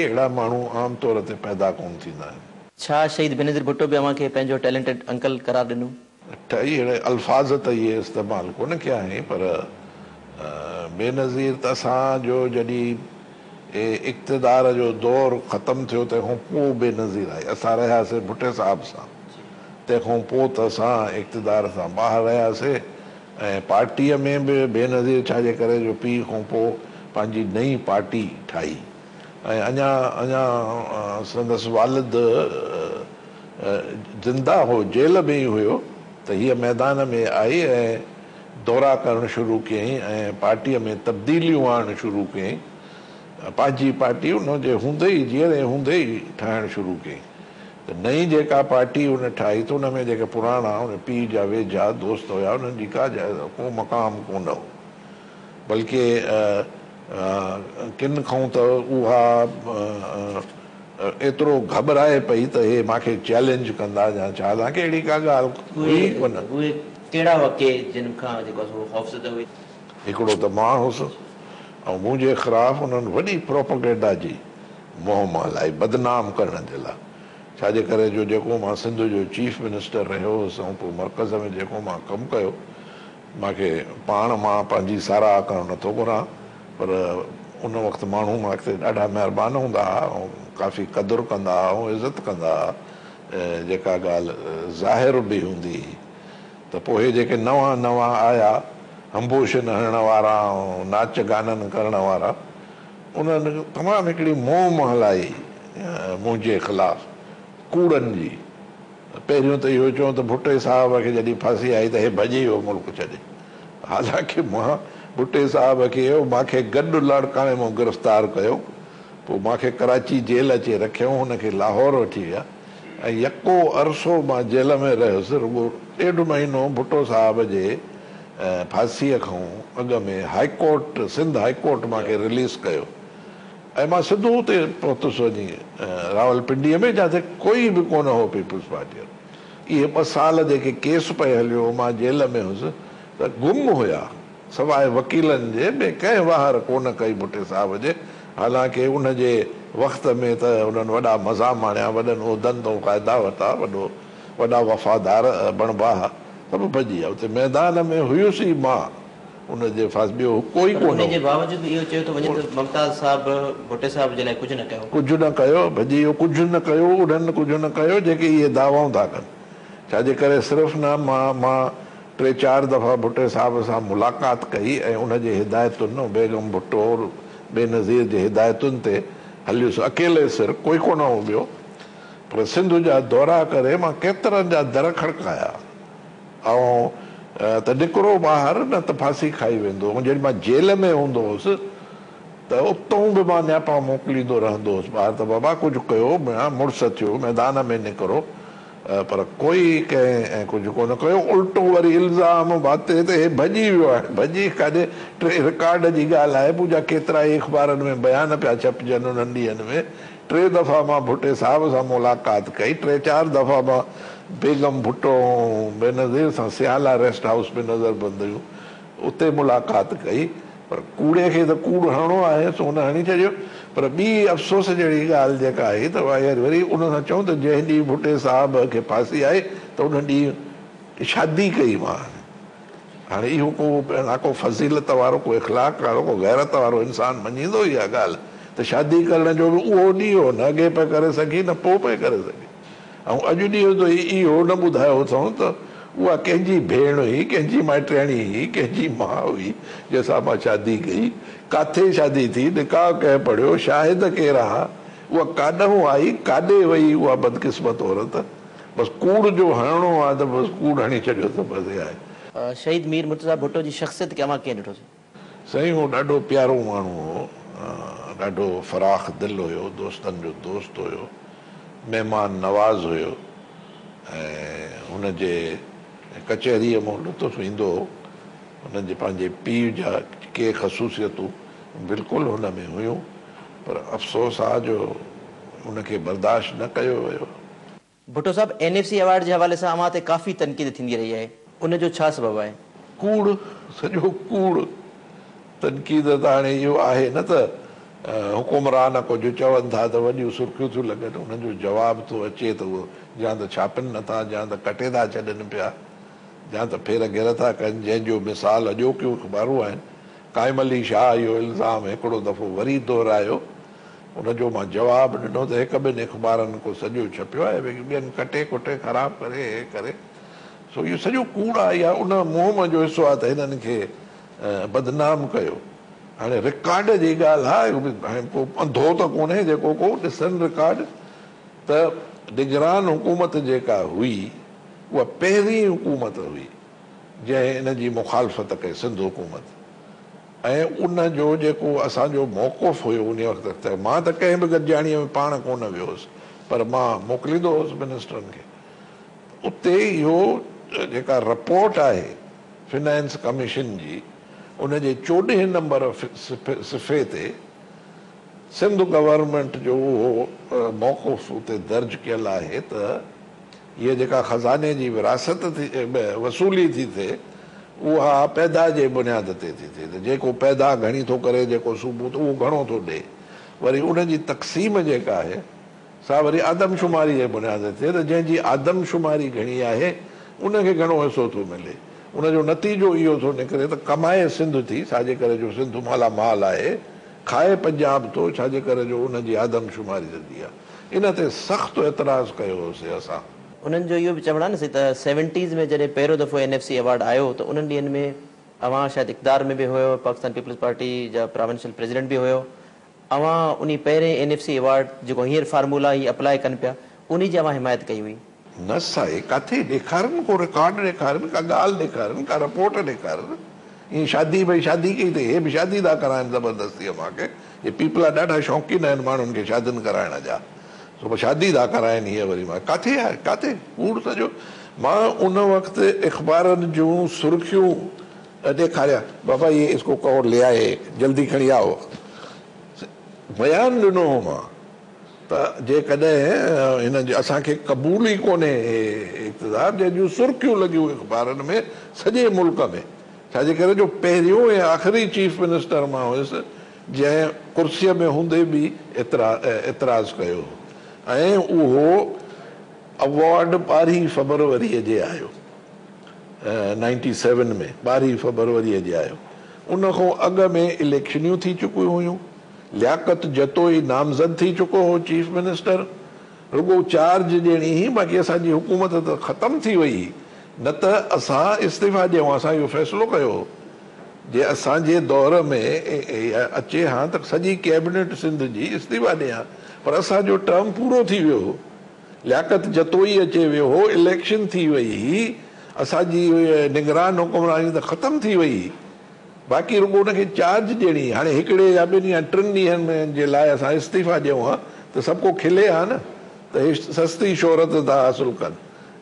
اهڙا ماڻهو عام طور تي پيدا ڪونه ٿيندا آهن. ڇا شهيد بينظير ڀٽو به اوهان کي پنهنجو ٽيلنٽيڊ انڪل قرار ڏنو؟ ٺهي اهڙي الفاظ ته اهي استعمال ڪونه ڪيا هئائين پر بينظير ته اسان جو جڏهن اقتدار جو دور ختم ٿيو تنهن کان پوء بينظير آئي اسان رهياسي ڀٽي صاحب سان تنهن کان پوء ته اسان اقتدار سان ٻاهر رهياسي ۽ پارٽيء ۾ به بينظير ڇا جي ڪري جو پيء کان پوء پنهنجي نئين پارٽي ٺاهي ۽ اڃا اڃا سندس والد زنده هو جيل ۾ ئي هيو ته هيء ميدان ۾ آئي ۽ دورا ڪرڻ شروع ڪيائين ۽ پارٽيء ۾ تبديليون آڻڻ شروع ڪيائين. پنهنجي پارٽي ان جي هوندي ئي جيئري هوندي ئي ٺاهڻ شروع ڪيائين ته نئين جيڪا پارٽي ان ٺاهي ته ان ۾ جيڪي پراڻا ان پيء جا ويجها دوست هيا انهن جي ڪا ڪو مقام ڪونه هو بلڪه ڪن کان ته اها ايترو گهٻرائي پئي ته هي مان کي چئلينج ڪندا يا ڇا حالانڪه اهڙي ڪا ڳالهه هئي ئي ڪونه. اهي ڪهڙا هئا ڪي جن کان جيڪو آهي سو خوفزده هئي؟ هڪڙو ته مان هوس ۽ منهنجي خلاف انهن وڏي پروپگينڊا جي مهم هلائي بدنام ڪرڻ جي لاء ڇا جي ڪري جو جيڪو مان سنڌ جو چيف منسٽر رهيو هوس ۽ پوء مرڪز ۾ جيڪو مان ڪم ڪيو مان کي پاڻ مان پنهنجي ساراهه ڪرڻ نٿو گهران پر ان وقت ماڻهو مان تي ڏاڍا مهربان هوندا ها ۽ ڪافي قدر ڪندا ها ۽ عزت ڪندا ها جيڪا ڳالهه ظاهر به هوندي هئي ته پوء هي جيڪي نوان نوان آيا هنبوشين هڻڻ وارا ۽ ناچ گانن ڪرڻ وارا انهن تمام هڪڙي مهم هلائي منهنجي خلاف ڪوڙن جي. پهريون ته اهو چون ته ڀٽي صاحب کي جڏهن ڦاسي آئي ته هي ڀڄي ويو ملڪ ڇڏي. حالانڪه مان ڀٽي صاحب کي مان کي گڏ لاڙڪاڻي مان گرفتار ڪيو پوء مان کي ڪراچي جيل اچي رکيائون هن کي لاهور وٺي ويا ۽ يڪو عرصو مان جيل ۾ رهيس رڳو ڏيڍ مهينو ڀٽو صاحب جي ڦاسيء کان اڳ ۾ هائيڪورٽ سنڌ هائيڪورٽ مان کي رليز ڪيو. ۽ مان سڌو اتي پهتس وڃي راولپنڊيء ۾ جاتي ڪوئي به ڪونه هو پيپلز پارٽيء وارو. اهي ٻه سال جيڪي ڪيس پئي هليو مان جيل ۾ هيس ته گم هيا سواء وڪيلن جي ٻئي ڪنهن واهر ڪونه ڪئي ڀٽي صاحب جي حالانڪه ان جي وقت ۾ ته انهن وڏا مزا ماڻيا وڏن عهدن تون فائدا ورتا وڏو وڏا وفادار بڻبا ها سڀ ڀڄي ويا اتي ميدان ۾ هيس ئي مان. ان جي فاس ٻيو ڪوئي پر ڪونه انهي جي هو. باوجود به اهو چيو ٿو وڃي ته ممتاز صاحب ڀٽي صاحب جي لاء ڪجهه نه ڪيو. ڪجهه نه ڪيو، ڀڄي ويو، ڪجهه نه ڪيو، انهن ڪجهه نه ڪيو جيڪي اهي دعوائون ٿا ڪن. ڇا جي ڪري صرف نه مان مان ٽي چار دفعا ڀٽي صاحب سان ملاقات ڪئي ۽ ان جي هدايتن بيگم ڀٽو بينظير جي هدايتن تي هليس اڪيلي سر ڪوئي ڪونه هو ٻيو پر سنڌ جا دورا ڪري مان ڪيترن جا در کڙڪايا. آئون ته نڪرو ٻاهر نه ته ڦاسي کائي ويندو. جڏهن مان جيل ۾ هوندو هوس ته اتئون به مان نياپا موڪليندو رهندو هوس ٻاهر ته بابا ڪجهه ڪيو، مڙس ٿيو، ميدان ۾ نڪرو. پر ڪوئي ڪنهن ڪجهه ڪونه ڪيو. الٽو وري الزام ڀاتي ته هي ڀڄي ويو آهي. ڀڄي ڪاڏي؟ ٽي رڪارڊ جي ڳالهه آهي. منهنجا ڪيترائي اخبارن ۾ بيان پيا ڇپجن انهن ڏينهن ۾. ٽي دفعا مان ڀٽي صاحب سان ملاقات ڪئي، ٽي چار دفعا مان بيگم ڀٽو ۽ بينظير سان سيالا ريسٽ هائوس ۾ نظر بند هيون، اتي ملاقات ڪئي، پر ڪوڙي کي ته ڪوڙ هڻڻو آهي، سو هن هڻي ڇڏيو. پر ٻي افسوس جهڙي ڳالهه جيڪا آهي ته اها وري ان سان چئون ته جنهن ڏينهن ڀٽي صاحب کي ڦاسي آئي ته ان ڏينهن شادي ڪئي مان. هاڻي اهو ڪو نه ڪو فضيلت وارو ڪو اخلاق وارو ڪو غيرت وارو انسان مڃيندو اها ڳالهه ته شادي ڪرڻ جو به اهو ڏينهن هو نه اڳي پئي ڪري سگهي نه پوء پئي ڪري سگهي ۽ اڄ ڏينهن تائين اهو نه ٻڌايو اٿئون ته اها ڪنهن جي ڀيڻ هئي ڪنهن جي مائٽياڻي هئي ڪنهن جي ماء هئي جنهن سان مان شادي ڪئي ڪاٿي شادي ٿي نڪاح ڪنهن پڙهيو شاهد ڪير ها اها ڪاڏهون آئي ڪاڏي وئي اها بدقسمت عورت بس ڪوڙ جو هڻڻو آ ته بس ڪوڙ هڻي ڇڏيو ته بس اها آهي. شهيد مير مرتضيٰ ڀٽو جي شخصيت کي اوهان ڪيئن ڏٺو سين؟ سائين هو ڏاڍو پيارو ماڻهو هو، ڏاڍو فراخ دل هيو، دوستن جو دوست هيو، مهمان نواز هيو ۽ هن جي ڪچهريء مان لطف ايندو هو. هن جي پنهنجي پيء جا ڪي خصوصيتون بلڪل هن ۾ هيون پر افسوس آ جو ان کي برداشت نه ڪيو ويو. ڀٽو صاحب اين ايف سي ايوارڊ جي حوالي سان اوهان تي ڪافي تنقيد ٿيندي رهي آهي ان جو ڇا سبب آهي؟ ڪوڙ، سڄو ڪوڙ. تنقيد ته هاڻي اهو آهي نه ته حڪمران ڪجهه چون ٿا ته وڏيون سرخيون ٿيون لڳن، انهن جو جواب ٿو اچي ته اهو يا ته ڇاپن نٿا يا ته ڪٽي ٿا ڇڏن پيا يا ته ڦير گهير ٿا ڪن، جنهن جو مثال اڄوڪيون اخبارون آهن. قائم علي شاهه اهو الزام هڪڙو دفعو وري دهرايو، ان جو مان جواب ڏنو ته هڪ ٻن اخبارن ڪو سڄو ڇپيو آهي، باقي ٻين ڪٽي ڪٽي خراب ڪري هي ڪري، سو اهو سڄو ڪوڙ آهي، اها ان مهم جو حصو آهي ته هنن کي بدنام ڪيو. هاڻي رڪارڊ جي ڳالهه آهي، هاڻي ڪو انڌو ته ڪونهي جيڪو ڪو ڏسن رڪارڊ ته نگران حڪومت جيڪا هئي اها پهرين حڪومت هئي جنهن ان جي مخالفت ڪئي، سنڌ حڪومت، ۽ ان جو جيڪو اسان جو موقف هيو انهي وقت ته مان ته ڪنهن به گڏجاڻيء ۾ پاڻ ڪونه ويو هوس پر مان موڪليندو هوس منسٽرن کي اتي اهو جيڪا رپورٽ آهي فنانس ڪميشن جي ان جي 14 نمبر صفحي تي سنڌ گورنمينٽ جو اهو موقف اتي درج ڪيل آهي ته هيء جيڪا خزاني جي ورهاست ٿي وصولي ٿي ٿئي اها پيدا جي بنياد تي ٿي ٿئي ته جيڪو پيدا گهڻي ٿو ڪري جيڪو صوبو ته اهو گهڻو ٿو ڏئي وري ان جي تقسيم جيڪا آهي سا وري آدمشماري جي بنياد تي ٿئي ته جنهن جي آدمشماري گهڻي آهي ان کي گهڻو حصو ٿو ملي. ان جو نتيجو اهو ٿو نڪري ته ڪمائي سنڌ ٿي ڇا جي ڪري جو سنڌ مالا مال آهي، کائي پنجاب ٿو ڇا جي ڪري جو ان جي آدمشماري ٿيندي آهي. ان تي سخت اعتراض ڪيو هوسي اسان. انهن جو اهو به چوڻ آهي نه سائين ته سيونٽيز ۾ جڏهن پهريون دفعو اين ايف سي ايوارڊ آيو ته انهن ڏينهن ۾ اوهان شايد اقتدار ۾ به هيو، پاڪستان پيپلز پارٽي جا پراونشل پريزيڊنٽ به هيو، اوهان انهي پهرين اين ايف سي ايوارڊ جيڪو هينئر فارمولا هي اپلاء ڪن پيا انهي جي اوهان حمايت ڪئي هئي. نه سائين ڪاٿي ڏيکارن ڪو رڪارڊ ڏيکارن ڪا ڳالهه ڏيکارن ڪا رپورٽ ڏيکارن ائين شادي ڀئي شادي ڪئي ته هي به شادي ٿا ڪرائن زبردستي اوهان کي هي پيپلا ڏاڍا شوقين آهن ماڻهن کي شادين ڪرائڻ جا سو به شادي ٿا ڪرائن هيء وري مان ڪاٿي آهي ڪاٿي ڪوڙ سڄو مان ان وقت اخبارن جون سرخيون ڏيکاريا بابا هي اسڪو ڪهو لي آئي جلدي کڻي آئو بيان ڏنو هو مان ته جيڪڏهن هن جي اسان کي قبول ئي ڪونهي هي اقتدار جنهن جون سرخيون لڳيون اخبارن ۾ سڄي ملڪ ۾ ڇا جي ڪري جو پهريون ۽ آخري چيف منسٽر مان هيس جنهن ڪرسيء ۾ هوندي به اعتراض ڪيو هو ۽ اهو ايوارڊ 12 فبروريء جي آيو. نائنٽي سيون ۾ 12 فبروريء جي آيو. ان کان اڳ ۾ اليڪشنيون ٿي چڪيون هيون. لياقت جتوئي نامزد ٿي چڪو هو چيف منسٽر. رڳو چارج ڏيڻي هئي باقي اسان جي حڪومت ته ختم ٿي وئي هئي نه ته اسان استعيفا ڏيون ها. اسان اهو فيصلو ڪيو هو. جي اسان جي دور ۾ اچي ها ته سڄي ڪيبنيٽ سنڌ جي استعيفا ڏي ها پر اسان جو ٽرم پورو ٿي ويو هو. لياقت جتوئي اچي ويو هو، اليڪشن ٿي وئي هئي، اسان جي نگران حڪمراني ته ختم ٿي وئي هئي، باقي رڳو ان کي چارج ڏيڻي هئي، هاڻي هڪڙي يا ٻن يا ٽن ڏينهن جي لاء اسان استعيفا ڏيون ها ته سڀ ڪو کلي ها نه ته هي سستي شهرت ٿا حاصل ڪن،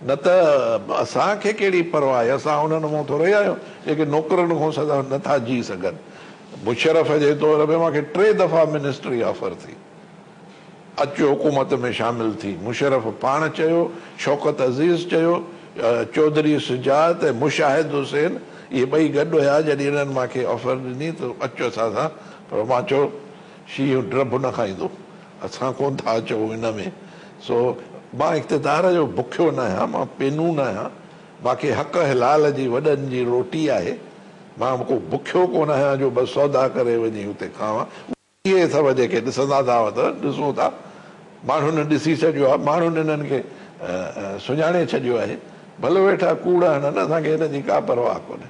نه ته اسان کي ڪهڙي پرواهه آهي، اسان انهن مان ٿورئي آهيون جيڪي نوڪرن کان سدا نه ٿا جي سگهن. مشرف جي دور ۾ مان کي 3 دفعا منسٽري آفر ٿي. اچ حڪومت ۾ شامل ٿي. مشرف پاڻ چيو، شوڪت عزيز چيو، چوڌري سجاعت ۽ مشاهد حسين اهي ٻئي گڏ هيا جڏهن انهن مان کي آفر ڏني ته اچ اسان سان پر مان چيو شينهن ڊڀ نه کائيندو اسان ڪونه ٿا اچون ان ۾ سو مان اقتدار جو بکيو نه آهيان مان پينو نه آهيان مان کي حق حلال جي وڏن جي روٽي آهي مان ڪو بکيو ڪونه آهيان جو بس سودا ڪري وڃي اتي کاوان. اهي سڀ جيڪي ڏسندا ٿا وتو ڏسون ٿا ماڻهن ڏسي ڇڏيو آهي ماڻهن انهن کي سڃاڻي ڇڏيو آهي ڀلي ويٺا ڪوڙ هڻن اسان کي هن جي ڪا پرواهه ڪونهي.